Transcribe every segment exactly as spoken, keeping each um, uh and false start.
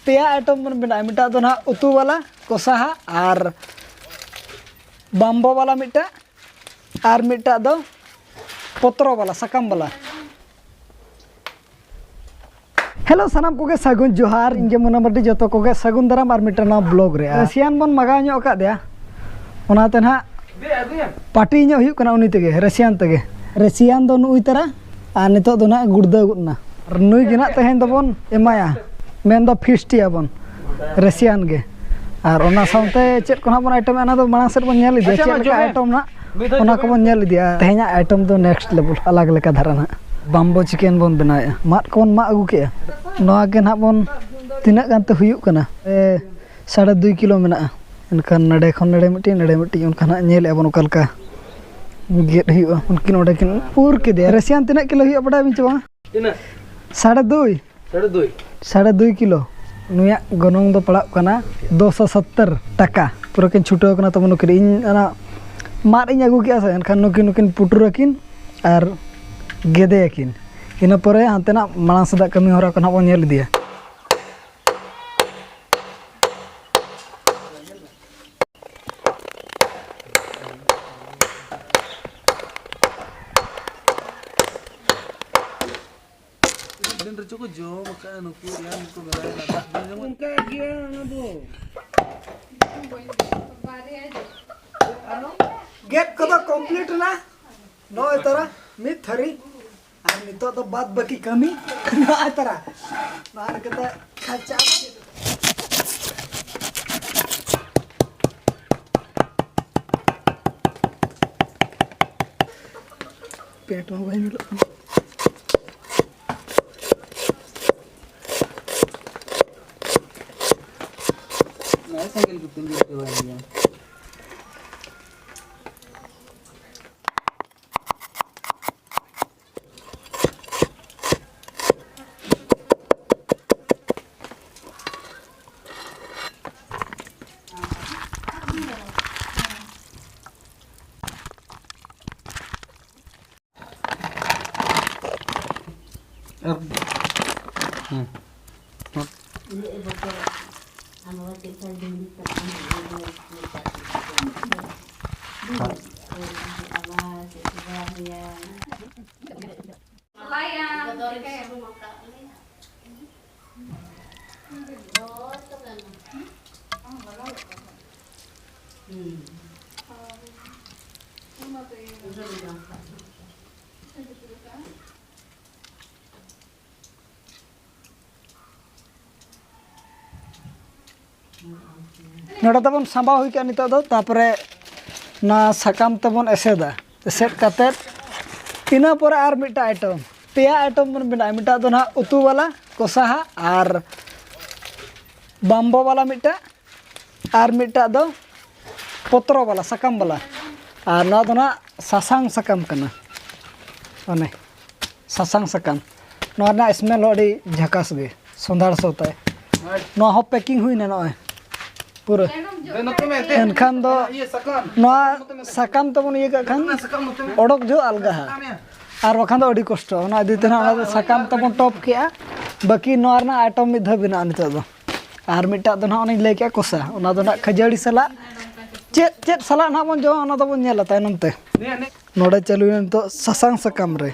ᱯᱮᱭᱟ ᱟᱭᱴᱮᱢ ᱵᱚᱱ ᱵᱮᱱᱟᱣᱟ᱾ ᱢᱤᱫᱴᱟᱜ ᱫᱚ ᱱᱟᱦᱟᱜ ᱩᱛᱩ ᱵᱟᱞᱟ, ᱠᱚᱥᱟ ᱦᱟᱜ, ᱟᱨ ᱵᱟᱢᱵᱚ ᱵᱟᱞᱟ ᱢᱤᱫᱴᱟᱜ, ᱟᱨ ᱢᱤᱫᱴᱟᱜ ᱫᱚ ᱯᱚᱛᱨᱚ ᱵᱟᱞᱟ, ᱥᱟᱠᱟᱢ ᱵᱟᱞᱟ᱾ ᱦᱮᱞᱳ, ᱥᱟᱱᱟᱢ ᱠᱚᱜᱮ ᱥᱟᱹᱜᱩᱱ ᱡᱚᱦᱟᱨ᱾ ᱤᱧ ᱜᱮ ᱢᱩᱱᱟ ᱢᱟᱨᱰᱤ, ᱡᱚᱛᱚ ᱠᱚᱜᱮ ᱥᱟᱹᱜᱩᱱ ᱫᱟᱨᱟᱢ ᱟᱨ ᱢᱤᱫᱴᱟᱝ ᱱᱟᱣᱟ ᱵᱞᱚᱜ ᱨᱮ᱾ ᱨᱟᱥᱤᱭᱟᱱ ᱵᱚᱱ ᱢᱟᱜᱟᱣ ᱧᱚᱜ ᱟᱠᱟᱫᱮᱭᱟ, ᱚᱱᱟᱛᱮ ᱱᱟᱦᱟᱜ ᱯᱟᱨᱴᱤ ᱧᱚᱜ ᱦᱩᱭᱩᱜ ᱠᱟᱱᱟ ᱩᱱᱤ ᱛᱮᱜᱮ, ᱨᱟᱥᱤᱭᱟᱱ ᱛᱮᱜᱮ᱾ ᱨᱟᱥᱤᱭᱟᱱ ᱫᱚ ᱱᱩᱜᱼᱩᱭ ᱛᱟᱨᱟ, ᱟᱨ ᱱᱤᱛᱚᱜ ᱫᱚ ᱱᱟᱦᱟᱜ ᱜᱩᱲᱫᱟᱹᱣ ᱜᱚᱫ ᱮᱱᱟ᱾ ᱟᱨ ᱱᱩᱭ ᱜᱮ ᱱᱟᱦᱟᱜ ᱛᱮᱦᱮᱧ ᱫᱚᱵᱚᱱ ᱮᱢᱟᱭᱟ, ᱢᱮᱱᱫᱚ ᱯᱷᱤᱥᱴᱤᱭᱟᱵᱚᱱ ᱨᱟᱥᱤᱭᱟᱱ ᱜᱮ᱾ ᱟᱨ ᱚᱱᱟ ᱥᱟᱶᱛᱮ ᱪᱮᱫ ᱠᱚ ᱱᱟᱦᱟᱜ ᱵᱚᱱ ᱟᱭᱴᱮᱢᱟ, ᱚᱱᱟ ᱫᱚ ᱢᱟᱲᱟᱝ ᱥᱮᱫ ᱵᱚᱱ ᱧᱮᱞ ᱤᱫᱤᱭᱟ, ᱟᱪᱪᱷᱟ, ᱪᱮᱫ ᱢᱟ ᱞᱮᱠᱟ ᱡᱚᱢᱮ᱾ ᱟᱭᱴᱮᱢ ᱱᱟᱦᱟᱜ, ᱢᱤᱫ ᱫᱷᱟᱣ ᱚᱱᱟ ᱡᱚᱢᱮ᱾ ᱠᱚᱵᱚᱱ ᱧᱮᱞ ᱤᱫᱤᱭᱟ᱾ ᱛᱮᱦᱮᱧᱟᱜ ᱟᱭᱴᱮᱢ ᱫᱚ ᱱᱮᱠᱥᱴ ᱞᱮᱵᱮᱞ, ᱟᱞᱟᱜᱽ ᱞᱮᱠᱟ ᱫᱷᱟᱨᱟ ᱱᱟᱦᱟᱜ ᱵᱟᱢᱵᱳ ᱪᱤᱠᱮᱱ ᱵᱚᱱ ᱵᱮᱱᱟᱣᱮᱫᱼᱟ᱾ ᱢᱟᱫ ᱠᱚᱵᱚᱱ ᱢᱟᱜ ᱟᱹᱜᱩ ᱠᱮᱜᱼᱟ᱾ ᱱᱚᱣᱟ ᱜᱮ ᱱᱟᱦᱟᱜ ᱵᱚᱱ, ᱛᱤᱱᱟᱹᱜ ᱜᱟᱱ ᱛᱮ ᱦᱩᱭᱩᱜ ᱠᱟᱱᱟ? ᱮ, ᱥᱟᱲᱮ ᱫᱩᱭ ᱠᱤᱞᱳ ᱢᱮᱱᱟᱜᱼᱟ᱾ ᱮᱱᱠᱷᱟᱱ ᱱᱚᱰᱮ ᱠᱷᱚᱱ ᱱᱚᱰᱮ ᱢᱤᱫᱴᱤᱡ, ᱱᱚᱰᱮ ᱢᱤᱫᱴᱤᱡ, ᱚᱱᱠᱟ ᱱᱟᱦᱟᱜ ᱧᱮᱞᱮᱫᱼᱟ ᱵᱚᱱ ᱚᱠᱟ ᱞᱮᱠᱟ ᱜᱮᱫ ᱦᱩᱭᱩᱜᱼᱟ᱾ ᱩᱱᱠᱤᱱ ᱚᱸᱰᱮ ᱠᱤᱱ ᱯᱩᱨ ᱠᱮᱫᱮᱭᱟ᱾ ᱨᱟᱥᱤᱭᱟᱱ ᱛᱤᱱᱟᱹᱜ ᱠᱤᱞᱳ ᱦᱩᱭᱩᱜᱼᱟ ᱵᱟᱰᱟᱭ ᱵᱤᱱ ᱪᱮ ᱵᱟᱝᱟ? ᱛᱤᱱᱟᱹᱜ? ᱥᱟᱲᱮ ᱫᱩᱭ᱾ ᱥᱟᱲᱮ ᱫᱩᱭ᱾ ᱥᱟᱲᱮ ᱫᱩᱭ ᱠᱤᱞᱳ᱾ ᱱᱩᱭᱟᱜ ᱜᱚᱱᱚᱝ ᱫᱚ ᱯᱟᱲᱟᱜ ᱠᱟᱱᱟ ᱫᱩᱥᱚ ᱥᱚᱛᱛᱚᱨ ᱴᱟᱠᱟ᱾ ᱯᱩᱨᱟᱹ ᱠᱤᱱ ᱪᱷᱩᱴᱟᱹᱣ ᱠᱟᱱᱟ ᱛᱟᱵᱚᱱ ᱱᱩᱠᱤᱱ᱾ ᱤᱧ ᱚᱱᱟ ᱢᱟᱫ ᱤᱧ ᱟᱹᱜᱩ ᱠᱮᱜᱼᱟ ᱥᱮ, ᱮᱱᱠᱷᱟᱱ ᱱᱩᱠᱤᱱ, ᱱᱩᱠᱤᱱ ᱯᱩᱴᱩᱨ ᱟᱹᱠᱤᱱ ᱟᱨ ᱜᱮᱫᱮᱭᱟᱠᱤᱱ᱾ ᱤᱱᱟᱹ ᱯᱚᱨᱮ ᱦᱟᱱᱛᱮᱱᱟᱜ ᱢᱟᱲᱟᱝ ᱥᱮᱫᱟᱜ ᱠᱟᱹᱢᱤ ᱦᱚᱨᱟ ᱠᱚ ᱱᱟᱦᱟᱜ ᱵᱚᱱ ᱧᱮᱞ ᱤᱫᱤᱭᱟ᱾ ᱛᱤᱱᱟᱹᱜ ᱫᱤᱱ ᱨᱮᱪᱚ ᱠᱚ ᱡᱚᱢ ᱟᱠᱟᱫᱼᱟ ᱱᱩᱠᱩ, ᱭᱟ, ᱱᱩᱠᱩ ᱢᱮᱞᱟ ᱨᱮᱱᱟᱜ ᱫᱟᱜ ᱧᱩ ᱡᱮᱢᱚᱱ᱾ ᱚᱱᱠᱟ ᱜᱮ ᱚᱱᱟ ᱫᱚ᱾ ᱜᱮᱫ ᱠᱚᱫᱚ ᱠᱚᱢᱯᱞᱤᱴ ᱮᱱᱟ᱾ ᱱᱚᱜᱼᱚᱭ ᱛᱟᱨᱟ ᱢᱤᱫ ᱛᱷᱟᱹᱨᱤ᱾ ᱟᱨ ᱱᱤᱛᱚᱜ ᱫᱚ ᱵᱟᱫ ᱵᱟᱹᱠᱤ ᱠᱟᱹᱢᱤ ᱱᱚᱜᱼᱚᱭ ᱛᱟᱨᱟ᱾ ᱱᱚᱣᱟ ᱨᱮ ᱠᱟᱛᱮ ᱠᱷᱟᱨᱪᱟ᱾ ᱯᱮᱴ ᱦᱚᱸ ᱵᱟᱭ ᱧᱮᱞᱚᱜ ᱠᱟᱱᱟ᱾ ᱱᱚᱜᱼᱚᱭ ᱥᱮᱸᱜᱮᱞ ᱠᱚ ᱛᱩᱞ ᱜᱮ ᱵᱟᱭ ᱧᱮᱞ᱾ ᱟᱨ, ᱦᱮᱸ᱾ ᱱᱚᱰᱮ ᱛᱟᱵᱚᱱ ᱥᱟᱸᱵᱟᱣ ᱦᱩᱭ ᱠᱟᱜᱼᱟ ᱱᱤᱛᱚᱜ ᱫᱚ, ᱛᱟᱨᱯᱚᱨᱮ ᱱᱚᱣᱟ ᱥᱟᱠᱟᱢ ᱛᱮᱵᱚᱱ ᱮᱥᱮᱫᱟ᱾ ᱮᱥᱮᱫ ᱠᱟᱛᱮᱫ ᱤᱱᱟᱹ ᱯᱚᱨᱮ ᱟᱨ ᱢᱤᱫᱴᱟᱝ ᱟᱭᱴᱮᱢ, ᱯᱮᱭᱟ ᱟᱭᱴᱮᱢ ᱵᱚᱱ ᱵᱮᱱᱟᱜᱼᱟ᱾ ᱢᱤᱫᱴᱟᱝ ᱫᱚ ᱱᱟᱦᱟᱜ ᱩᱛᱩ ᱵᱟᱞᱟ, ᱠᱚᱥᱟ ᱦᱟᱜ ᱟᱨ ᱵᱟᱢᱵᱚ ᱵᱟᱞᱟ ᱢᱤᱫᱴᱟᱝ, ᱟᱨ ᱢᱤᱫᱴᱟᱝ ᱫᱚ ᱯᱚᱛᱨᱚ ᱵᱟᱞᱟ, ᱥᱟᱠᱟᱢ ᱵᱟᱞᱟ᱾ ᱟᱨ ᱱᱚᱣᱟ ᱫᱚ ᱱᱟᱦᱟᱜ ᱥᱟᱥᱟᱝ ᱥᱟᱠᱟᱢ ᱠᱟᱱᱟ, ᱚᱱᱮ ᱥᱟᱥᱟᱝ ᱥᱟᱠᱟᱢ᱾ ᱱᱚᱣᱟ ᱨᱮᱱᱟᱜ ᱥᱢᱮᱞ ᱦᱚᱸ ᱟᱹᱰᱤ ᱡᱷᱟᱠᱟᱥ ᱜᱮ, ᱥᱚᱸᱫᱷᱟᱲ ᱥᱚ ᱛᱟᱭ᱾ ᱱᱚᱣᱟ ᱦᱚᱸ ᱯᱮᱠᱤᱝ ᱦᱩᱭᱱᱟ ᱱᱚᱜᱼᱚᱭ ᱯᱩᱨᱟᱹ᱾ ᱮᱱᱠᱷᱟᱱ ᱫᱚ ᱱᱚᱣᱟ ᱥᱟᱠᱟᱢ ᱛᱮᱵᱚᱱ ᱤᱭᱟᱹ ᱠᱟᱜ ᱠᱷᱟᱱ ᱚᱰᱚᱠ ᱡᱚᱦᱚᱜ ᱟᱞᱜᱟᱦᱟ, ᱟᱨ ᱵᱟᱠᱷᱟᱱ ᱫᱚ ᱟᱹᱰᱤ ᱠᱚᱥᱴᱚ᱾ ᱚᱱᱟ ᱤᱫᱤ ᱛᱮ ᱱᱟᱦᱟᱜ ᱚᱱᱟ ᱫᱚ ᱥᱟᱠᱟᱢ ᱛᱮᱵᱚᱱ ᱴᱚᱯ ᱠᱮᱜᱼᱟ᱾ ᱵᱟᱹᱠᱤ ᱱᱚᱣᱟ ᱨᱮᱱᱟᱜ ᱟᱭᱴᱮᱢ ᱢᱤᱫ ᱫᱷᱟᱣ ᱵᱮᱱᱟᱜᱼᱟ ᱱᱤᱛᱚᱜ ᱫᱚ᱾ ᱟᱨ ᱢᱤᱫᱴᱟᱜ ᱫᱚ ᱱᱟᱦᱟᱜ ᱚᱱᱮᱧ ᱞᱟᱹᱭ ᱠᱮᱜᱼᱟ ᱠᱚᱥᱟ, ᱚᱱᱟ ᱫᱚ ᱱᱟᱦᱟᱜ ᱠᱷᱟᱹᱡᱟᱹᱲᱤ ᱥᱟᱞᱟᱜ ᱪᱮᱫ ᱪᱮᱫ ᱥᱟᱞᱟᱜ ᱱᱟᱦᱟᱜ ᱵᱚᱱ ᱡᱚᱢᱟ, ᱚᱱᱟ ᱫᱚᱵᱚᱱ ᱧᱮᱞᱟ ᱛᱟᱭᱱᱚᱢ ᱛᱮ᱾ ᱱᱚᱰᱮ ᱪᱟᱹᱞᱩᱭᱮᱱᱟ ᱱᱤᱛᱚᱜ ᱥᱟᱥᱟᱝ ᱥᱟᱠᱟᱢ ᱨᱮ᱾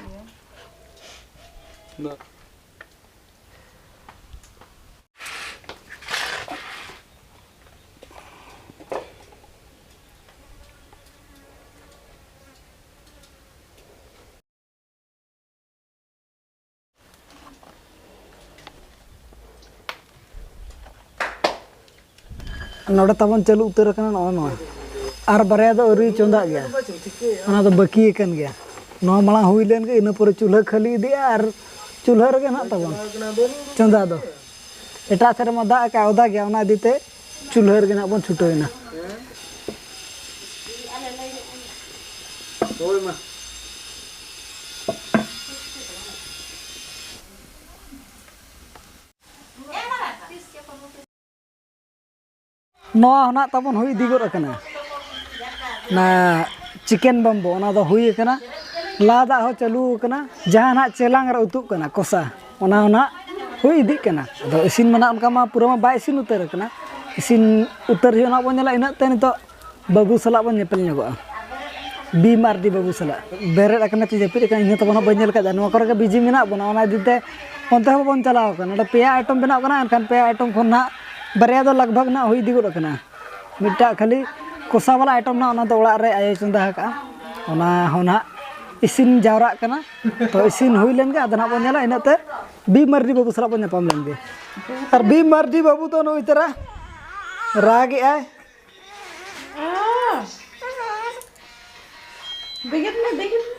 ᱱᱚᱰᱮ ᱛᱟᱵᱚᱱ ᱪᱟᱹᱞᱩ ᱩᱛᱟᱹᱨ ᱟᱠᱟᱱᱟ ᱱᱚᱜᱼᱚ ᱱᱚᱣᱟ, ᱟᱨ ᱵᱟᱨᱭᱟ ᱫᱚ ᱟᱹᱣᱨᱤ ᱪᱚᱸᱫᱟᱜ ᱜᱮᱭᱟ, ᱚᱱᱟ ᱫᱚ ᱵᱟᱹᱠᱤ ᱟᱠᱟᱱ ᱜᱮᱭᱟ᱾ ᱱᱚᱣᱟ ᱢᱟᱲᱟᱝ ᱦᱩᱭ ᱞᱮᱱ ᱜᱮ, ᱤᱱᱟᱹ ᱯᱚᱨᱮ ᱪᱩᱞᱦᱟᱹ ᱠᱷᱟᱹᱞᱤ ᱤᱫᱤᱜᱼᱟ ᱟᱨ ᱪᱩᱞᱦᱟᱹ ᱨᱮᱜᱮ ᱱᱟᱦᱟᱜ ᱛᱟᱵᱚᱱ ᱪᱚᱸᱫᱟ ᱫᱚ᱾ ᱮᱴᱟᱜ ᱥᱮᱫ ᱨᱮᱢᱟ ᱫᱟᱜ ᱟᱠᱟᱫ, ᱚᱫᱟ ᱜᱮᱭᱟ, ᱚᱱᱟ ᱤᱫᱤ ᱛᱮ ᱪᱩᱞᱦᱟᱹ ᱨᱮᱜᱮ ᱱᱟᱦᱟᱜ ᱵᱚᱱ ᱪᱷᱩᱴᱟᱹᱣ ᱮᱱᱟ᱾ ᱦᱳᱭ ᱢᱟ᱾ ᱱᱚᱣᱟ ᱦᱚᱸ ᱱᱟᱜ ᱛᱟᱵᱚᱱ ᱦᱩᱭ ᱤᱫᱤ ᱜᱚᱫ ᱟᱠᱟᱱᱟ᱾ ᱚᱱᱟ ᱪᱤᱠᱮᱱ ᱵᱟᱢᱵᱳ, ᱚᱱᱟ ᱫᱚ ᱦᱩᱭ ᱟᱠᱟᱱᱟ᱾ ᱞᱟᱦᱟ ᱫᱟᱜ ᱦᱚᱸ ᱪᱟᱹᱞᱩ ᱟᱠᱟᱱᱟ᱾ ᱡᱟᱦᱟᱸ ᱱᱟᱜ ᱪᱮᱞᱟᱝ ᱨᱮ ᱩᱛᱩᱜ ᱠᱟᱱᱟ ᱠᱚᱥᱟ, ᱚᱱᱟ ᱦᱚᱸ ᱱᱟᱜ ᱦᱩᱭ ᱤᱫᱤᱜ ᱠᱟᱱᱟ᱾ ᱟᱫᱚ ᱤᱥᱤᱱ ᱢᱟ ᱱᱟᱜ ᱚᱱᱠᱟ ᱢᱟ ᱯᱩᱨᱟᱹ ᱢᱟ ᱵᱟᱭ ᱤᱥᱤᱱ ᱩᱛᱟᱹᱨ ᱟᱠᱟᱱᱟ᱾ ᱤᱥᱤᱱ ᱩᱛᱟᱹᱨ ᱦᱩᱭᱩᱜᱼᱟ ᱱᱟᱜ ᱵᱚᱱ ᱧᱮᱞᱟ᱾ ᱤᱱᱟᱹᱜ ᱛᱮ ᱱᱤᱛᱚᱜ ᱵᱟᱹᱵᱩ ᱥᱟᱞᱟᱜ ᱵᱚᱱ ᱧᱮᱯᱮᱞ ᱧᱚᱜᱚᱜᱼᱟ, ᱵᱤ ᱢᱟᱨᱰᱤ ᱵᱟᱹᱵᱩ ᱥᱟᱞᱟᱜ᱾ ᱵᱮᱨᱮᱫ ᱟᱠᱟᱱᱟ ᱪᱮ ᱡᱟᱹᱯᱤᱫ ᱟᱠᱟᱱᱟ, ᱤᱧ ᱦᱚᱸ ᱛᱟᱵᱚᱱ ᱦᱟᱸᱜ ᱵᱟᱹᱧ ᱧᱮᱞ ᱠᱟᱫᱟ᱾ ᱱᱚᱣᱟ ᱠᱚᱨᱮ ᱜᱮ ᱵᱤᱡᱤ ᱢᱮᱱᱟᱜ ᱵᱚᱱᱟ, ᱚᱱᱟ ᱤᱫᱤ ᱛᱮ ᱚᱱᱛᱮ ᱦᱚᱸ ᱵᱟᱵᱚᱱ ᱪᱟᱞᱟᱣ ᱟᱠᱟᱱᱟ᱾ ᱱᱚᱰᱮ ᱯᱮᱭᱟ ᱟᱭᱴᱮᱢ ᱵᱮᱱᱟᱜ ᱠᱟᱱᱟ, ᱮᱱᱠᱷᱟᱱ ᱯᱮᱭᱟ ᱟᱭᱴᱮᱢ ᱠᱷᱚᱱ ᱱᱟᱜ ᱵᱟᱨᱭᱟ ᱫᱚ ᱞᱟᱜᱽ ᱵᱷᱟᱜᱽ ᱱᱟᱜ ᱦᱩᱭ ᱤᱫᱤ ᱜᱚᱫ ᱟᱠᱟᱱᱟ᱾ ᱢᱤᱫᱴᱟᱜ ᱠᱷᱟᱹᱞᱤ ᱠᱚᱥᱟ ᱵᱟᱞᱟ ᱟᱭᱴᱮᱢ ᱱᱟᱜ, ᱚᱱᱟ ᱫᱚ ᱚᱲᱟᱜ ᱨᱮ ᱟᱭᱳᱭ ᱪᱚᱸᱫᱟ ᱟᱠᱟᱫᱼᱟ, ᱚᱱᱟ ᱦᱚᱸ ᱱᱟᱜ ᱤᱥᱤᱱ ᱡᱟᱣᱨᱟᱜ ᱠᱟᱱᱟ᱾ ᱛᱚ ᱤᱥᱤᱱ ᱦᱩᱭ ᱞᱮᱱ ᱜᱮ ᱟᱫᱚ ᱱᱟᱜ ᱵᱚᱱ ᱧᱮᱞᱟ᱾ ᱤᱱᱟᱹᱜ ᱛᱮ ᱵᱤ ᱢᱟᱨᱰᱤ ᱵᱟᱹᱵᱩ ᱥᱟᱞᱟᱜ ᱵᱚᱱ ᱧᱟᱯᱟᱢ ᱞᱮᱱ ᱜᱮ᱾ ᱟᱨ ᱵᱤ ᱢᱟᱨᱰᱤ ᱵᱟᱹᱵᱩ ᱫᱚ ᱱᱩᱭ ᱛᱟᱨᱟ ᱨᱟᱜ ᱮᱜᱼᱟᱭ᱾ ᱵᱮᱸᱜᱮᱫ ᱢᱮ, ᱵᱮᱸᱜᱮᱫ ᱢᱮ᱾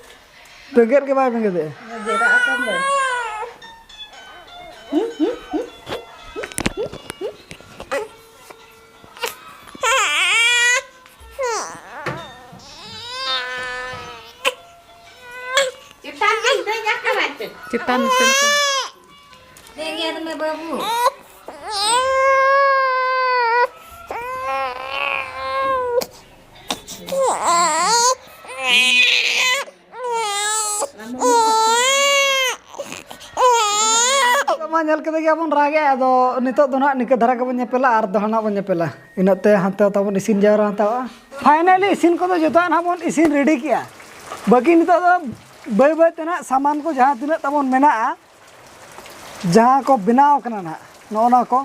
ᱵᱮᱸᱜᱮᱫ ᱜᱮ ᱵᱟᱭ ᱵᱮᱸᱜᱮᱫᱮᱜᱼᱟ᱾ ᱡᱮᱨᱟᱜ ᱟᱠᱟᱱ ᱫᱚᱭ᱾ ᱪᱮᱛᱟᱱ ᱨᱮ ᱫᱮᱡ ᱟᱠᱟᱱᱟᱭ ᱛᱚ᱾ ᱪᱮᱛᱟᱱ ᱥᱮᱱ ᱠᱚ᱾ ᱫᱮᱡ ᱜᱮᱭᱟ ᱫᱚᱢᱮ ᱵᱟᱹᱵᱩ᱾ ᱢᱟ ᱧᱮᱞ ᱠᱮᱫ ᱜᱮᱭᱟ ᱵᱚᱱ ᱨᱟᱜᱮᱜᱼᱟ, ᱟᱫᱚ ᱱᱤᱛᱚᱜ ᱫᱚ ᱱᱟᱦᱟᱜ ᱱᱤᱝᱠᱟᱹ ᱫᱷᱟᱨᱟ ᱜᱮᱵᱚᱱ ᱧᱮᱯᱮᱞᱟ ᱟᱨ ᱫᱚᱦᱲᱟ ᱱᱟᱜ ᱵᱚᱱ ᱧᱮᱯᱮᱞᱟ᱾ ᱤᱱᱟᱹᱜ ᱛᱮ ᱦᱟᱱᱛᱮ ᱛᱟᱵᱚᱱ ᱤᱥᱤᱱ ᱡᱟᱣᱨᱟ ᱦᱟᱛᱟᱣᱟ᱾ ᱯᱷᱟᱭᱱᱟᱞᱤ ᱤᱥᱤᱱ ᱠᱚᱫᱚ ᱡᱚᱛᱚᱣᱟᱜ ᱱᱟᱦᱟᱜ ᱵᱚᱱ ᱤᱥᱤᱱ ᱨᱮᱰᱤ ᱠᱮᱜᱼᱟ᱾ ᱵᱟᱹᱠᱤ ᱱᱤᱛᱚᱜ ᱫᱚ ᱵᱟᱹᱭ ᱵᱟᱹᱭ ᱛᱮ ᱱᱟᱦᱟᱜ ᱥᱟᱢᱟᱱ ᱠᱚ ᱡᱟᱦᱟᱸ ᱛᱤᱱᱟᱹᱜ ᱛᱟᱵᱚᱱ ᱢᱮᱱᱟᱜᱼᱟ, ᱡᱟᱦᱟᱸ ᱠᱚ ᱵᱮᱱᱟᱣ ᱠᱟᱱᱟ ᱱᱟᱦᱟᱜ, ᱱᱚᱜᱼᱚ ᱱᱚᱣᱟ ᱠᱚ,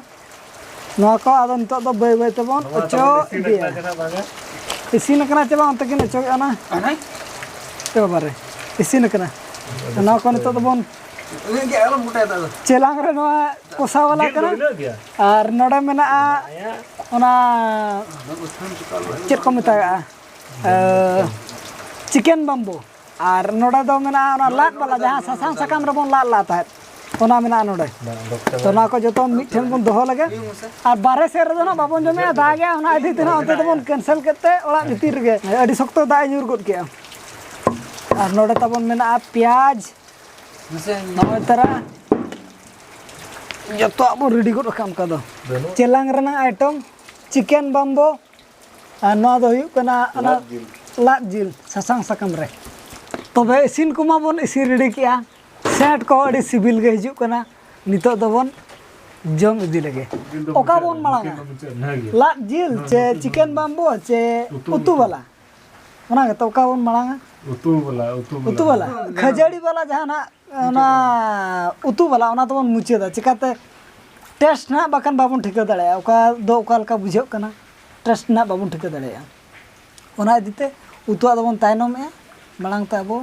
ᱱᱚᱣᱟ ᱠᱚ ᱟᱫᱚ ᱱᱤᱛᱚᱜ ᱫᱚ ᱵᱟᱹᱭ ᱵᱟᱹᱭ ᱛᱮᱵᱚᱱ ᱱᱚᱣᱟ ᱛᱟᱵᱚᱱ ᱚᱪᱚᱜ ᱤᱥᱤᱱ ᱤᱫᱤᱭᱟ᱾ ᱟᱠᱟᱱᱟ ᱪᱮ ᱵᱟᱝᱟ? ᱤᱥᱤᱱ ᱟᱠᱟᱱᱟ ᱪᱮ ᱵᱟᱝ, ᱚᱱᱛᱮ ᱠᱤᱱ ᱚᱪᱚᱜᱮᱜᱼᱟ ᱚᱱᱟ᱾ ᱟᱦᱟᱸ᱾ ᱮ ᱵᱟᱵᱟ ᱨᱮ, ᱤᱥᱤᱱ ᱟᱠᱟᱱᱟ᱾ ᱱᱚᱣᱟ ᱠᱚ ᱱᱤᱛᱚᱜ ᱫᱚᱵᱚᱱ ᱤᱱᱟᱹᱜ ᱜᱮ, ᱟᱞᱚᱢ ᱜᱚᱴᱟᱭᱟ ᱫᱟᱫᱟ᱾ ᱪᱮᱞᱟᱝ ᱨᱮ ᱱᱚᱣᱟ ᱠᱚᱥᱟ ᱵᱟᱞᱟ ᱡᱤᱞ ᱫᱚ ᱠᱟᱱᱟ᱾ ᱤᱱᱟᱹᱜ ᱜᱮᱭᱟ᱾ ᱟᱨ ᱱᱚᱰᱮ ᱢᱮᱱᱟᱜᱼᱟ ᱚᱱᱟ ᱪᱮᱫ ᱠᱚ ᱢᱮᱛᱟᱜᱟᱜᱼᱟ? ᱮ, ᱪᱤᱠᱮᱱ ᱵᱟᱢᱵᱳ᱾ ᱟᱨ ᱱᱚᱰᱮ ᱫᱚ ᱢᱮᱱᱟᱜᱼᱟ ᱚᱱᱟ ᱞᱟᱫ ᱵᱟᱞᱟ, ᱡᱟᱦᱟᱸ ᱥᱟᱥᱟᱝ ᱥᱟᱠᱟᱢ ᱨᱮᱵᱚᱱ ᱞᱟᱫ ᱞᱟᱫ ᱛᱟᱦᱮᱸᱫ, ᱚᱱᱟ ᱢᱮᱱᱟᱜᱼᱟ ᱱᱚᱰᱮ᱾ ᱛᱚ, ᱱᱚᱣᱟ ᱠᱚ ᱡᱚᱛᱚ ᱢᱤᱫ ᱴᱷᱮᱱ ᱵᱚᱱ ᱫᱚᱦᱚ ᱞᱮᱜᱮ᱾ ᱟᱨ ᱵᱟᱨᱦᱮ ᱥᱮᱫ ᱨᱮᱫᱚ ᱱᱟᱜ ᱵᱟᱵᱚᱱ ᱡᱚᱢᱮᱜᱼᱟ, ᱫᱟᱜᱮᱜᱼᱟ, ᱚᱱᱟ ᱤᱫᱤ ᱛᱮ ᱱᱟᱜ ᱚᱱᱛᱮ ᱫᱚᱵᱚᱱ ᱠᱮᱱᱥᱮᱞ ᱠᱮᱫ ᱛᱮ ᱚᱲᱟᱜ ᱵᱷᱤᱛᱤᱨ ᱨᱮᱜᱮ ᱟᱹᱰᱤ ᱥᱚᱠᱛᱚ ᱫᱟᱜ ᱮ ᱧᱩᱨ ᱜᱚᱫ ᱠᱮᱜᱼᱟ᱾ ᱟᱨ ᱱᱚᱰᱮ ᱛᱟᱵᱚᱱ ᱢᱮᱱᱟᱜᱼᱟ ᱯᱮᱸᱭᱟᱡᱽ, ᱱᱚᱜᱼᱚᱭ ᱛᱟᱨᱟ ᱡᱚᱛᱚᱣᱟᱜ ᱵᱚᱱ ᱨᱮᱰᱤ ᱜᱚᱫ ᱠᱟᱜᱼᱟ᱾ ᱚᱱᱠᱟ ᱫᱚ ᱪᱮᱞᱟᱝ ᱨᱮᱱᱟᱜ ᱟᱭᱴᱮᱢ, ᱪᱤᱠᱮᱱ ᱵᱟᱢᱵᱳ, ᱟᱨ ᱱᱚᱣᱟ ᱫᱚ ᱦᱩᱭᱩᱜ ᱠᱟᱱᱟ ᱚᱱᱟ ᱞᱟᱫ ᱡᱤᱞ᱾ ᱞᱟᱫ ᱡᱤᱞ ᱥᱟᱥᱟᱝ ᱥᱟᱠᱟᱢ ᱨᱮ᱾ ᱛᱚᱵᱮ ᱤᱥᱤᱱ ᱠᱚᱢᱟ ᱵᱚᱱ ᱤᱥᱤᱱ ᱨᱮᱰᱤ ᱠᱮᱜᱼᱟ, ᱥᱮᱱᱴ ᱠᱚ ᱟᱹᱰᱤ ᱥᱤᱵᱤᱞ ᱜᱮ ᱦᱤᱡᱩᱜ ᱠᱟᱱᱟ᱾ ᱱᱤᱛᱚᱜ ᱫᱚᱵᱚᱱ ᱡᱚᱢ ᱤᱫᱤ ᱞᱮᱜᱮ᱾ ᱚᱠᱟ ᱵᱚᱱ ᱢᱟᱲᱟᱝᱟ? ᱞᱟᱫ ᱡᱤᱞ ᱪᱮ ᱪᱤᱠᱮᱱ ᱵᱟᱢᱵᱳ ᱪᱮ ᱩᱛᱩ ᱵᱟᱞᱟ? ᱚᱱᱟ ᱜᱮᱛᱚ, ᱚᱠᱟ ᱵᱚᱱ ᱢᱟᱲᱟᱝᱟ? ᱩᱛᱩ ᱵᱟᱞᱟ, ᱩᱛᱩ ᱵᱟᱞᱟ᱾ ᱩᱛᱩ ᱵᱟᱞᱟ? ᱠᱷᱟᱹᱡᱟᱹᱲᱤ ᱵᱟᱞᱟ ᱡᱟᱦᱟᱸ ᱱᱟᱜ, ᱚᱱᱟ ᱩᱛᱩ ᱵᱟᱞᱟ, ᱚᱱᱟ ᱫᱚᱵᱚᱱ ᱢᱩᱪᱟᱹᱫᱟ᱾ ᱪᱤᱠᱟᱹᱛᱮ? ᱴᱮᱥᱴ ᱱᱟᱦᱟᱜ ᱵᱟᱠᱷᱟᱱ ᱵᱟᱵᱚᱱ ᱴᱷᱤᱠᱟᱹ ᱫᱟᱲᱮᱭᱟᱜᱼᱟ, ᱚᱠᱟ ᱫᱚ ᱚᱠᱟ ᱞᱮᱠᱟ ᱵᱩᱡᱷᱟᱹᱜ ᱠᱟᱱᱟ, ᱴᱮᱥᱴ ᱱᱟᱦᱟᱜ ᱵᱟᱵᱚᱱ ᱴᱷᱤᱠᱟᱹ ᱫᱟᱲᱮᱭᱟᱜᱼᱟ᱾ ᱚᱱᱟ ᱤᱫᱤ ᱛᱮ ᱩᱛᱩᱣᱟᱜ ᱫᱚᱵᱚᱱ ᱛᱟᱭᱱᱚᱢᱮᱜᱼᱟ, ᱢᱟᱲᱟᱝ ᱛᱮ ᱟᱵᱚ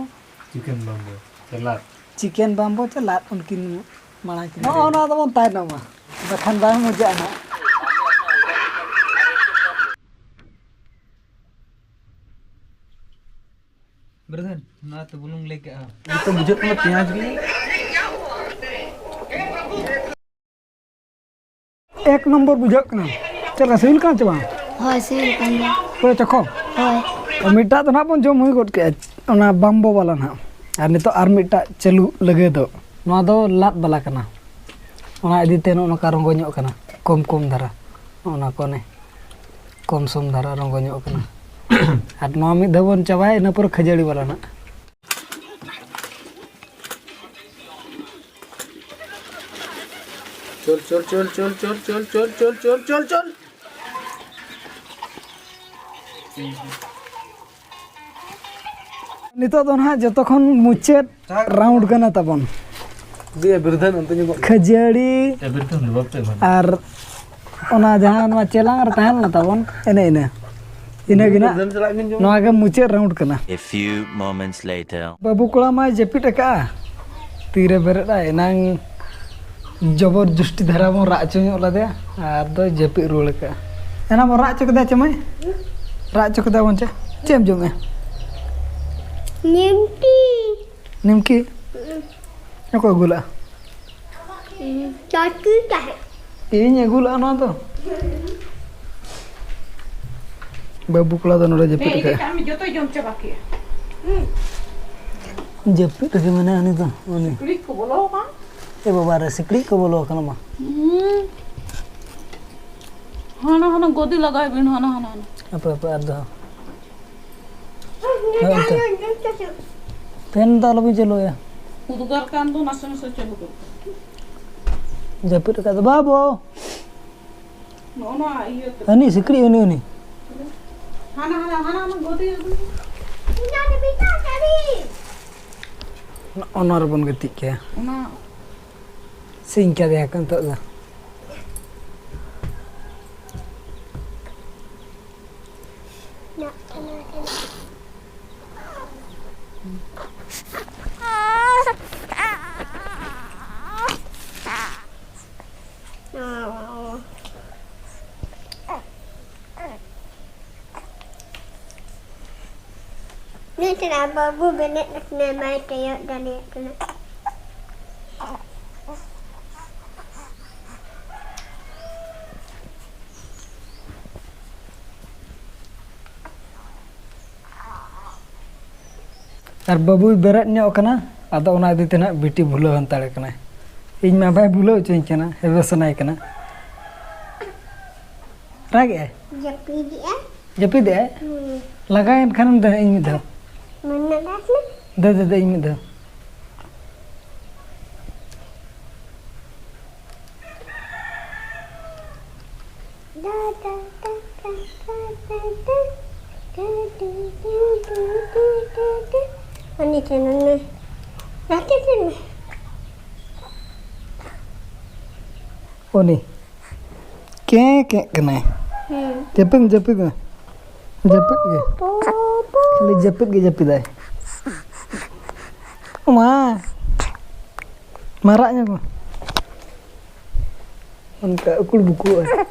ᱪᱤᱠᱮᱱ ᱵᱟᱢᱵᱳ ᱥᱮ ᱞᱟᱫ᱾ ᱪᱤᱠᱮᱱ ᱵᱟᱢᱵᱳ ᱪᱮ ᱞᱟᱫ, ᱩᱱᱠᱤᱱ ᱢᱟᱲᱟᱝ ᱠᱤᱱ, ᱱᱚᱜᱼᱚ ᱱᱚᱣᱟ ᱫᱚᱵᱚᱱ ᱛᱟᱭᱱᱚᱢᱟ, ᱵᱟᱠᱷᱟᱱ ᱵᱟᱝ ᱢᱚᱡᱟᱜᱼᱟ ᱱᱟᱦᱟᱜ᱾ ᱵᱨᱟᱫᱟᱨ, ᱱᱚᱣᱟ ᱛᱚ ᱵᱩᱞᱩᱝ ᱞᱟᱹᱭ ᱠᱟᱜᱼᱟ᱾ ᱱᱤᱛᱚᱜ ᱵᱩᱡᱷᱟᱹᱜ ᱠᱟᱱᱟ ᱯᱮᱸᱭᱟᱡᱽ ᱜᱮ᱾ ᱮᱠ ᱱᱚᱢᱵᱚᱨ ᱵᱩᱡᱷᱟᱹᱜ ᱠᱟᱱᱟ᱾ ᱪᱮᱫ ᱞᱮᱠᱟ ᱥᱤᱵᱤᱞ ᱠᱟᱱᱟ ᱪᱮ ᱵᱟᱝ? ᱦᱳᱭ, ᱥᱤᱵᱤᱞ ᱠᱟᱱ ᱜᱮᱭᱟ᱾ ᱯᱩᱨᱟᱹ ᱪᱚᱠᱷᱚ? ᱦᱳᱭ᱾ ᱛᱚ, ᱢᱤᱫᱴᱟᱜ ᱫᱚ ᱱᱟᱦᱟᱜ ᱵᱚᱱ ᱡᱚᱢ ᱦᱩᱭ ᱜᱚᱫ ᱠᱮᱜᱼᱟ, ᱚᱱᱟ ᱵᱟᱢᱵᱳ ᱵᱟᱞᱟ ᱱᱟᱦᱟᱜ᱾ ᱟᱨ ᱱᱤᱛᱚᱜ ᱟᱨ ᱢᱤᱫᱴᱟᱜ ᱪᱟᱹᱞᱩ ᱞᱟᱹᱜᱤᱫᱚᱜ, ᱱᱚᱣᱟ ᱫᱚ ᱞᱟᱫ ᱵᱟᱞᱟ ᱠᱟᱱᱟ᱾ ᱚᱱᱟ ᱤᱫᱤ ᱛᱮ ᱱᱚᱜᱼᱚ ᱱᱚᱝᱠᱟ ᱨᱚᱸᱜᱚ ᱧᱚᱜ ᱠᱟᱱᱟ, ᱠᱚᱢ ᱠᱚᱢ ᱫᱷᱟᱨᱟ᱾ ᱱᱚᱜᱼᱚ ᱱᱚᱣᱟ ᱠᱚ ᱚᱱᱮ ᱠᱚᱢ ᱥᱚᱢ ᱫᱷᱟᱨᱟ ᱨᱚᱸᱜᱚ ᱧᱚᱜ ᱠᱟᱱᱟ᱾ ᱟᱨ ᱱᱚᱣᱟ ᱢᱤᱫ ᱫᱷᱟᱣ ᱵᱚᱱ ᱪᱟᱵᱟᱭᱟ, ᱤᱱᱟᱹ ᱯᱚᱨᱮ ᱠᱷᱟᱹᱡᱟᱹᱲᱤ ᱵᱟᱞᱟ ᱱᱟᱜ᱾ ᱪᱚᱞ, ᱪᱚᱞ, ᱪᱚᱞ᱾ ᱱᱤᱛᱚᱜ ᱫᱚ ᱱᱟᱦᱟᱜ ᱡᱚᱛᱚ ᱠᱷᱚᱱ ᱢᱩᱪᱟᱹᱫ ᱨᱟᱣᱩᱱᱰ ᱠᱟᱱᱟ ᱛᱟᱵᱚᱱ᱾ ᱫᱤᱭᱮ ᱵᱤᱨᱫᱷᱟᱹᱱ ᱚᱱᱛᱮ ᱧᱚᱜᱚᱜ ᱠᱷᱟᱹᱡᱟᱹᱲᱤ ᱮ, ᱵᱤᱨᱫᱷᱟᱹᱱ ᱫᱚ ᱵᱟᱯᱮ ᱮᱢᱟ᱾ ᱟᱨ ᱚᱱᱟ ᱡᱟᱦᱟᱸ ᱱᱚᱣᱟ ᱪᱮᱞᱟᱝ ᱨᱮ ᱛᱟᱦᱮᱸ ᱞᱮᱱᱟ ᱛᱟᱵᱚᱱ, ᱮᱱᱮ ᱤᱱᱟᱹ, ᱤᱱᱟᱹ ᱜᱮ ᱱᱟᱜ᱾ ᱵᱤᱨᱫᱷᱟᱹᱱ ᱥᱟᱞᱟᱜ ᱠᱤᱱ ᱡᱚᱢᱟ᱾ ᱱᱚᱣᱟ ᱜᱮ ᱢᱩᱪᱟᱹᱫ ᱨᱟᱣᱩᱱᱰ ᱠᱟᱱᱟ᱾ A few moments later. ᱵᱟᱹᱵᱩ ᱠᱚᱲᱟ ᱢᱟᱭ ᱡᱟᱹᱯᱤᱫ ᱟᱠᱟᱫᱼᱟ, ᱛᱤᱨᱮ ᱵᱮᱨᱮᱫ ᱟᱭ? ᱮᱱᱟᱝ ᱡᱚᱵᱚᱨ ᱡᱩᱥᱴᱤ ᱫᱷᱟᱨᱟ ᱵᱚᱱ ᱨᱟᱜ ᱦᱚᱪᱚ ᱧᱚᱜ ᱞᱮᱫᱮᱭᱟ, ᱟᱨ ᱫᱚᱭ ᱡᱟᱹᱯᱤᱫ ᱨᱩᱣᱟᱹᱲ ᱟᱠᱟᱫᱼᱟ᱾ ᱮᱱᱟᱝ ᱵᱚᱱ ᱨᱟᱜ ᱦᱚᱪᱚ ᱠᱮᱫᱟ ᱪᱮ ᱢᱟᱹᱭ? ᱨᱟᱜ ᱦᱚᱪᱚ ᱠᱮᱫᱟ ᱵᱚᱱ ᱪᱮ? ᱪᱮᱫ ᱮᱢ ᱡᱚᱢᱮᱜᱼᱟ? ᱱᱤᱢᱠᱤ᱾ ᱱᱤᱢᱠᱤ? ᱚᱠᱚᱭ ᱟᱹᱜᱩ ᱞᱮᱫᱼᱟ? ᱪᱟᱪᱩᱭ ᱛᱟᱦᱮᱸᱫ᱾ ᱤᱧ ᱟᱹᱜᱩ ᱞᱮᱫᱼᱟ ᱱᱚᱣᱟ ᱫᱚ᱾ ᱵᱟᱹᱵᱩ ᱠᱚᱲᱟ ᱫᱚ ᱱᱚᱰᱮ ᱡᱟᱹᱯᱤᱫ ᱦᱮᱸ, ᱟᱠᱟᱫᱼᱟ᱾ ᱤᱧ ᱡᱚᱛᱚᱭ ᱡᱚᱢ ᱪᱟᱵᱟ ᱠᱮᱜᱼᱟ᱾ ᱡᱟᱹᱯᱤᱫ ᱨᱮᱜᱮ ᱢᱮᱱᱟᱭᱟ ᱩᱱᱤ ᱫᱚ, ᱩᱱᱤ᱾ ᱥᱤᱠᱲᱤᱡ ᱠᱚ ᱵᱚᱞᱚ ᱟᱠᱟᱱ᱾ ᱮ ᱵᱟᱵᱟ ᱨᱮ, ᱥᱤᱠᱲᱤᱡ ᱠᱚ ᱵᱚᱞᱚ ᱟᱠᱟᱱᱟ ᱢᱟ᱾ ᱦᱩᱸ᱾ ᱦᱟᱱᱟ, ᱦᱟᱱᱟ ᱜᱚᱫᱤ ᱞᱟᱜᱟᱭ ᱵᱤᱱ, ᱦᱟᱱᱟ, ᱦᱟᱱᱟ, ᱦᱟᱱᱟ᱾ ᱟᱯᱮ, ᱟᱯᱮ ᱟᱨ ᱫᱷᱟᱣ᱾ ᱦᱳᱭ, ᱚᱱᱛᱮ᱾ ᱯᱷᱮᱱ ᱫᱚ ᱟᱞᱚᱵᱤᱱ ᱪᱟᱹᱞᱩᱭᱟ᱾ ᱩᱫᱽᱜᱟᱹᱨ ᱠᱟᱱ ᱫᱚ ᱱᱟᱥᱮ ᱱᱟᱥᱮ ᱪᱟᱹᱞᱩ ᱠᱚᱜ᱾ ᱡᱟᱹᱯᱤᱫ ᱟᱠᱟᱫ ᱫᱚ ᱵᱟᱵᱚ᱾ ᱱᱚᱜᱼᱚ ᱱᱚᱣᱟ ᱤᱭᱟᱹ ᱛᱮ᱾ ᱦᱟᱹᱱᱤ ᱥᱤᱠᱲᱤᱡ, ᱩᱱᱤ, ᱩᱱᱤ᱾ ᱦᱟᱱᱟ, ᱦᱟᱱᱟ, ᱦᱟᱱᱟ, ᱦᱟᱱᱟ ᱜᱚᱫᱮ ᱟᱹᱜᱩ᱾ ᱱᱚᱜᱼᱚ ᱱᱚᱣᱟ ᱨᱮᱵᱚᱱ ᱜᱟᱛᱮᱜ ᱠᱮᱭᱟ᱾ ᱚᱱᱟ ᱥᱤᱧ ᱠᱟᱫᱮᱭᱟ ᱠᱚ ᱱᱤᱛᱚᱜ ᱫᱚ᱾ ᱢᱤᱫᱴᱮᱱ ᱟᱨ ᱵᱟᱹᱵᱩ ᱵᱮᱨᱮᱫ ᱟᱠᱟᱱᱟᱭ, ᱵᱟᱭ ᱠᱚᱭᱚᱜ ᱫᱟᱲᱮᱭᱟᱜ ᱠᱟᱱᱟ᱾ ᱟᱨ ᱵᱟᱹᱵᱩᱭ ᱵᱮᱨᱮᱫ ᱧᱚᱜ ᱠᱟᱱᱟ, ᱟᱫᱚ ᱚᱱᱟ ᱤᱫᱤ ᱛᱮ ᱱᱟᱦᱟᱜ ᱵᱤᱴᱤ ᱵᱷᱩᱞᱟᱹᱣ ᱦᱟᱱᱛᱟᱲ ᱠᱟᱱᱟᱭ᱾ ᱤᱧ ᱢᱟ ᱵᱟᱭ ᱵᱷᱩᱞᱟᱹᱣ ᱦᱚᱪᱚᱧ ᱠᱟᱱᱟ, ᱦᱮᱣᱮ ᱥᱟᱱᱟᱭᱮ ᱠᱟᱱᱟ᱾ ᱨᱟᱜᱮᱜᱼᱟᱭ? ᱡᱟᱹᱯᱤᱫᱮᱜᱼᱟᱭ᱾ ᱡᱟᱹᱯᱤᱫᱮᱜᱼᱟᱭ? ᱦᱩᱸ᱾ ᱞᱟᱜᱟᱭᱮᱱ ᱠᱷᱟᱱᱮᱢ ᱫᱮᱱ ᱤᱧ ᱢᱤᱫ ᱫᱷᱟᱣ᱾ ᱢᱟᱱᱮ ᱨᱟᱜ ᱢᱮ᱾ ᱫᱮ, ᱫᱮ, ᱫᱮ, ᱤᱧ ᱢᱤᱫ ᱫᱷᱟᱣ᱾ ᱩᱱᱤ ᱴᱷᱮᱱ ᱢᱮ᱾ ᱜᱟᱛᱮ ᱴᱷᱮᱱ ᱢᱮ᱾ ᱩᱱᱤ ᱠᱮᱸ ᱠᱮᱸ ᱠᱟᱱᱟᱭ᱾ ᱦᱮᱸ᱾ ᱡᱟᱹᱯᱤᱫ ᱢᱮ, ᱡᱟᱹᱯᱤᱫ ᱢᱮ᱾ ᱡᱟᱹᱯᱤᱫ ᱜᱮ᱾ ᱯᱚ, ᱯᱚ, ᱯᱚ᱾ ᱠᱷᱟᱹᱞᱤ ᱡᱟᱹᱯᱤᱫ ᱜᱮ ᱡᱟᱹᱯᱤᱫᱟᱭ᱾ ᱢᱟ᱾ ᱢᱟᱨᱟᱜ ᱧᱮᱞ ᱢᱮ᱾ ᱚᱱᱠᱟ ᱩᱠᱩᱲ ᱵᱩᱠᱩᱲᱚᱜᱼᱟ᱾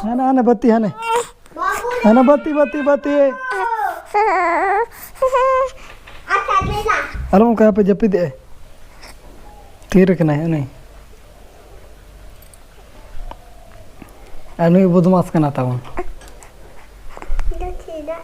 ᱦᱟᱱᱮ, ᱦᱟᱱᱮ ᱵᱟᱹᱛᱤ, ᱦᱟᱱᱮ᱾ ᱦᱟᱱᱮ ᱵᱟᱹᱛᱤ, ᱵᱟᱹᱛᱤ, ᱵᱟᱹᱛᱤ᱾ ᱟᱪᱪᱷᱟ, ᱞᱟᱹᱭ ᱢᱮ᱾ ᱟᱞᱚᱢ ᱚᱱᱠᱟ, ᱦᱟᱯᱮ ᱡᱟᱹᱯᱤᱫᱮᱜᱼᱟᱭ᱾ ᱛᱷᱤᱨ ᱟᱠᱟᱱᱟᱭ ᱩᱱᱤ᱾ ᱟᱨ ᱱᱩᱭ ᱵᱚᱫᱢᱟᱥ ᱠᱟᱱᱟ ᱛᱟᱵᱚᱱ᱾ ᱫᱚ ᱪᱮᱫᱟᱜ?